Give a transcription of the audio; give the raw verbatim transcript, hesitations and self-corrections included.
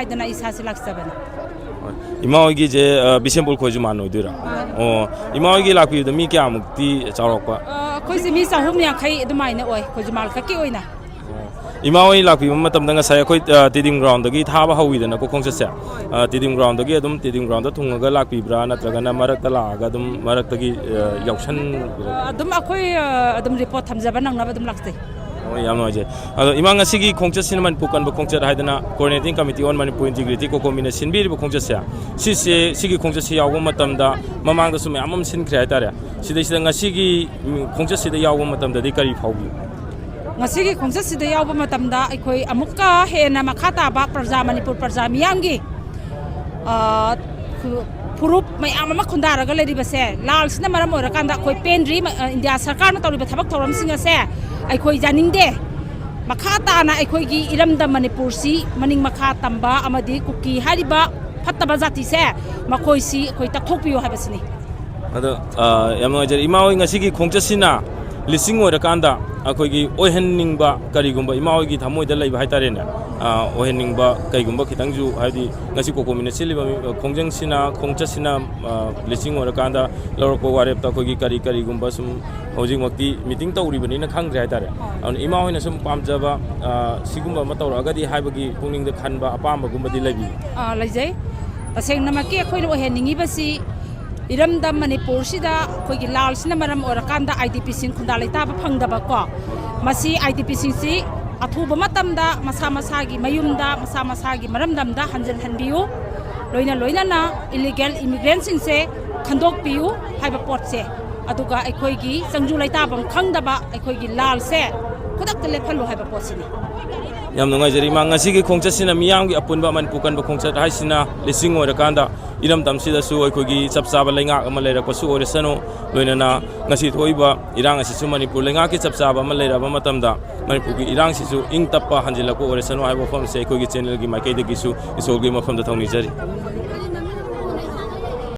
ꯗꯅ ꯏꯁꯥꯁꯦ ꯂꯥꯛꯆꯕꯅꯤ꯫ ꯏꯃꯥ ꯍꯣꯏꯒꯤꯁꯦ ꯑ, ꯕꯤꯁꯦꯝꯄꯨꯔ ꯈꯣꯏꯖꯨꯃꯥꯟ ꯑꯣꯏꯗꯣꯏꯔꯥ? ꯑꯣ, ꯏꯃꯥ ꯍꯣꯏꯒꯤ ꯂꯥꯛꯄꯤꯕꯗ ꯃꯤ ꯀꯌꯥꯃꯨꯛꯇꯤ ꯆꯥꯎꯔꯛꯄ? ꯑ, ꯑꯩꯈꯣꯏꯁꯦ ꯃꯤ ꯆꯍꯨꯝ ꯌꯥꯡꯈꯩ ꯑꯗꯨꯃꯥꯏꯅ ꯑꯣꯏ ꯈꯣꯏꯖꯨꯃꯥꯟ ꯈꯛꯀꯤ ꯑꯣꯏꯅ꯫ ꯏꯃꯥ ꯍꯣꯏ ꯂꯥꯛꯄꯤꯕ ꯃꯇꯝꯗ ꯉꯁꯥꯏ ꯑꯩꯈꯣꯏ ꯑ, ꯇꯦꯗꯤꯝ ꯒ꯭ꯔꯥꯎꯟꯗꯒꯤ ꯊꯥꯕ ꯍꯧꯋꯤꯗꯅꯀꯣ ꯈꯣꯡꯆꯠꯁꯦ꯫ ꯑ, ꯇꯦꯗꯤꯝ ꯒ꯭ꯔꯥꯎꯟꯗꯒꯤ ꯑꯗꯨꯝ ꯇꯦꯗꯤꯝ ꯒ꯭ꯔꯥꯎꯟꯗ ꯊꯨꯡꯉꯒ ꯂꯥꯛꯄꯤꯕ꯭ꯔꯥ, ꯅꯠꯇ꯭ꯔꯒꯅ ꯃꯔꯛꯇ ꯂꯥꯛꯑꯒ ꯑꯗꯨꯝ ꯃꯔꯛꯇꯒꯤ ꯑ, ꯌꯥꯎꯁꯟꯕꯤꯔꯕ? ꯑ, ꯑꯗꯨꯝ ꯑꯩꯈꯣꯏ ꯑ, ꯑꯗꯨꯝ ꯔꯤꯄꯣꯔꯠ ꯊꯝꯖꯕ ꯅꯪꯅꯕ ꯑꯗꯨꯝ ꯂꯥꯛꯆꯩ꯫ ꯍꯣꯏ, ꯌꯥꯝ ꯅꯨꯡꯉꯥꯏꯖꯩ꯫ ꯑꯗꯣ ꯏꯃꯥ, ꯉꯁꯤꯒꯤ ꯈꯣꯡꯆꯠꯁꯤꯅ ꯃꯅꯤꯄꯨꯔ ꯀꯟꯕ ꯈꯣꯡꯆꯠ ꯍꯥꯏꯗꯅ Coordinating Committee on Manipur Integrity, ꯀꯣꯀꯣꯃꯤꯅ ꯁꯤꯟꯕꯤꯔꯤꯕ ꯈꯣꯡꯆꯠꯁꯦ, ꯁꯤꯁꯦ, ꯁꯤꯒꯤ ꯈꯣꯡꯆꯠꯁꯤ ꯌꯥꯎꯕ ꯃꯇꯝꯗ ꯃꯃꯥꯡꯗꯁꯨ ꯃꯌꯥꯝ ꯑꯃ ꯁꯤꯟꯈ꯭ꯔꯦ ꯍꯥꯏꯇꯥꯔꯦ꯫ ꯁꯤꯗꯩꯁꯤꯗ ꯉꯁꯤꯒꯤ, ꯎꯝ, ꯈꯣꯡꯆꯠꯁꯤꯗ ꯌꯥꯎꯕ ꯃꯇꯝꯗꯗꯤ ꯀꯔꯤ ꯐꯥꯎꯕꯤ? ꯉꯁꯤꯒꯤ ꯈꯣꯡꯆꯠꯁꯤꯗ ꯌꯥꯎꯕ ꯃꯇꯝꯗ ꯑꯩꯈꯣꯏ ꯑꯃꯨꯛꯀ ꯍꯦꯟꯅ ꯃꯈꯥ ꯇꯥꯕ ꯄ꯭ꯔꯖꯥ, ꯃꯅꯤꯄꯨꯔ ꯄ꯭ꯔꯖꯥ ꯃꯤꯌꯥꯝꯒꯤ, ꯑ, ꯈꯨ-, ꯐꯨꯔꯨꯞ ꯃꯌꯥꯝ ꯑꯃ ꯈꯨꯟꯗꯥꯔꯒ ꯂꯩꯔꯤꯕꯁꯦ, ꯂꯥꯜꯁꯤꯅ ꯃꯔꯝ ꯑꯣꯏꯔꯀꯥꯟꯗ ꯑꯩꯈꯣꯏ ꯄꯦꯟꯗ꯭ꯔꯤ꯫ ꯃ-, ꯑ, ꯏꯟꯗꯤꯌꯥ ꯁꯔꯀꯥꯔꯅ ꯇꯧꯔꯤꯕ ꯊꯕꯛ ꯊꯧꯔꯝꯁꯤꯡ ꯑꯁꯦ ꯑꯩꯈꯣꯏ ꯌꯥꯅꯤꯡꯗꯦ꯫ ꯃꯈꯥ ꯇꯥꯅ ꯑꯩꯈꯣꯏꯒꯤ ꯏꯔꯝꯗꯝ ꯃꯅꯤꯄꯨꯔꯁꯤ ꯃꯅꯤꯡ ꯃꯈꯥ ꯇꯝꯕ ꯑꯃꯗꯤ ꯀꯨꯀꯤ ꯍꯥꯏꯔꯤꯕ ꯐꯠꯇꯕ ꯖꯥꯇꯤꯁꯦ, ꯃꯈꯣꯏꯁꯤ ꯑꯩꯈꯣꯏ ꯇꯛꯊꯣꯛꯄꯤꯌꯨ ꯍꯥꯏꯕꯁꯤꯅꯤ꯫ ꯑꯗꯣ, ꯑ, ꯌꯥꯝ ꯅꯨꯡꯉꯥꯏꯖꯔꯦ꯫ ꯏꯃꯥ ꯍꯣꯏ ꯉꯁꯤꯒꯤ ꯈꯣꯡꯆꯠꯁꯤꯅ ꯂꯤꯁꯤꯡ ꯑꯣꯏꯔꯀꯥꯟꯗ ꯑꯩꯈꯣꯏꯒꯤ ꯑꯣꯏꯍꯟꯅꯤꯡꯕ ꯀꯔꯤꯒꯨꯝꯕ ꯏꯃꯥ ꯍꯣꯏꯒꯤ ꯊꯃꯣꯏꯗ ꯂꯩꯕ ꯍꯥꯏꯇꯥꯔꯦꯅꯦ, ꯑ, ꯑꯣꯏꯍꯟꯅꯤꯡꯕ ꯀꯩꯒꯨꯝꯕ ꯈꯤꯇꯪꯁꯨ, ꯍꯥꯏꯕꯗꯤ ꯉꯁꯤ ꯀꯣꯀꯣꯃꯤꯅ ꯁꯤꯜꯂꯤꯕ ꯃꯤ-, ꯈꯣꯡꯖꯪꯁꯤꯅ, ꯈꯣꯡꯆꯠꯁꯤꯅ, ꯑ, ꯂꯤꯁꯤꯡ ꯑꯣꯏꯔꯀꯥꯟꯗ ꯂꯧꯔꯛꯄ ꯋꯥꯔꯦꯞꯇ ꯑꯩꯈꯣꯏꯒꯤ ꯀꯔꯤ ꯀꯔꯤꯒꯨꯝꯕ ꯁꯨꯝ ꯍꯧꯖꯤꯛꯃꯛꯇꯤ ꯃꯤꯇꯤꯡ ꯇꯧꯔꯤꯕꯅꯤꯅ ꯈꯪꯗ꯭ꯔꯦ ꯍꯥꯏꯇꯥꯔꯦ꯫ ꯑꯗꯨꯅ ꯏꯃꯥ ꯍꯣꯏꯅ ꯁꯨꯝ ꯄꯥꯝꯖꯕ, ꯑ, ꯁꯤꯒꯨꯝꯕ ꯑꯃ ꯇꯧꯔꯛꯑꯒꯗꯤ ꯍꯥꯏꯕꯒꯤ ꯄꯨꯛꯅꯤꯡꯗ ꯈꯟꯕ ꯑꯄꯥꯝꯕꯒꯨꯝꯕꯗꯤ ꯂꯩꯕꯤꯕ꯭ꯔꯥ? ꯑ, ꯂꯩꯖꯩ꯫ ꯇꯁꯦꯡꯅꯃꯛꯀꯤ ꯑꯩꯈꯣꯏꯅ ꯑꯣꯏꯍꯟꯅꯤꯡꯉꯤꯕꯁꯤ ꯏꯔꯝꯗꯝ ꯃꯅꯤꯄꯨꯔꯁꯤꯗ ꯑꯩꯈꯣꯏꯒꯤ ꯂꯥꯜꯁꯤꯅ ꯃꯔꯝ ꯑꯣꯏꯔꯀꯥꯟꯗ ꯑꯥꯏ ꯗꯤ ꯄꯤꯁꯤꯡ ꯈꯨꯟꯗꯥ ꯂꯩꯇꯥꯕ ꯐꯪꯗꯕꯀꯣ, ꯃꯁꯤ ꯑꯥꯏ ꯗꯤ ꯄꯤꯁꯤꯡꯁꯤ ꯑꯊꯨꯕ ꯃꯇꯝꯗ ꯃꯁꯥ ꯃꯁꯥꯒꯤ ꯃꯌꯨꯝꯗ, ꯃꯁꯥ ꯃꯁꯥꯒꯤ ꯃꯔꯝꯗꯝꯗ ꯍꯟꯖꯤꯜꯍꯟꯕꯤꯌꯨ꯫ ꯂꯣꯏꯅ ꯂꯣꯏꯅꯅ ꯏꯂꯤꯒꯦꯜ ꯏꯃꯤꯒ꯭ꯔꯦꯟꯁꯤꯡꯁꯦ ꯈꯟꯗꯣꯛꯄꯤꯌꯨ ꯍꯥꯏꯕ ꯄꯣꯠꯁꯦ, ꯑꯗꯨꯒ ꯑꯩꯈꯣꯏꯒꯤ ꯆꯪꯖꯨ ꯂꯩꯇꯥꯐꯝ ꯈꯪꯗꯕ ꯑꯩꯈꯣꯏꯒꯤ ꯂꯥꯜꯁꯦ ꯈꯨꯗꯛꯇ ꯂꯦꯞꯍꯜꯂꯨ ꯍꯥꯏꯕ ꯄꯣꯠꯁꯤꯅꯤ꯫ ꯌꯥꯝ ꯅꯨꯡꯉꯥꯏꯖꯔꯦ ꯏꯃꯥ꯫ ꯉꯁꯤꯒꯤ ꯈꯣꯡꯆꯠꯁꯤꯅ ꯃꯤꯌꯥꯝꯒꯤ ꯑꯄꯨꯟꯕ ꯃꯅꯤꯄꯨꯔ ꯀꯟꯕ ꯈꯣꯡꯆꯠ ꯍꯥꯏꯁꯤꯅ ꯂꯤꯁꯤꯡ ꯑꯣꯏꯔꯀꯥꯟꯗ ꯏꯔꯝꯗꯝꯁꯤꯗꯁꯨ ꯑꯩꯈꯣꯏꯒꯤ ꯆꯞ ꯆꯥꯕ ꯂꯩꯉꯥꯛ ꯑꯃ ꯂꯩꯔꯛꯄꯁꯨ ꯑꯣꯏꯔꯁꯅꯨ, ꯂꯣꯏꯅꯅ ꯉꯁꯤ ꯊꯣꯛꯏꯕ ꯏꯔꯥꯡ ꯑꯁꯤꯁꯨ ꯃꯅꯤꯄꯨꯔ ꯂꯩꯉꯥꯛꯀꯤ ꯆꯞ ꯆꯥꯕ ꯑꯃ ꯂꯩꯔꯛꯑꯕ ꯃꯇꯝꯗ ꯃꯅꯤꯄꯨꯔꯒꯤ ꯏꯔꯥꯡꯁꯤꯁꯨ ꯏꯪ ꯇꯞꯄ ꯍꯟꯖꯤꯜꯂꯛꯄ ꯑꯣꯏꯔꯁꯅꯨ ꯍꯥꯏꯕ ꯋꯥꯐꯝꯁꯦ ꯑꯩꯈꯣꯏꯒꯤ ꯆꯦꯅꯦꯜꯒꯤ ꯃꯥꯏꯀꯩꯗꯒꯤꯁꯨ ꯏꯁꯣꯔꯒꯤ ꯃꯐꯝꯗ ꯊꯧꯅꯤꯖꯔꯤ꯫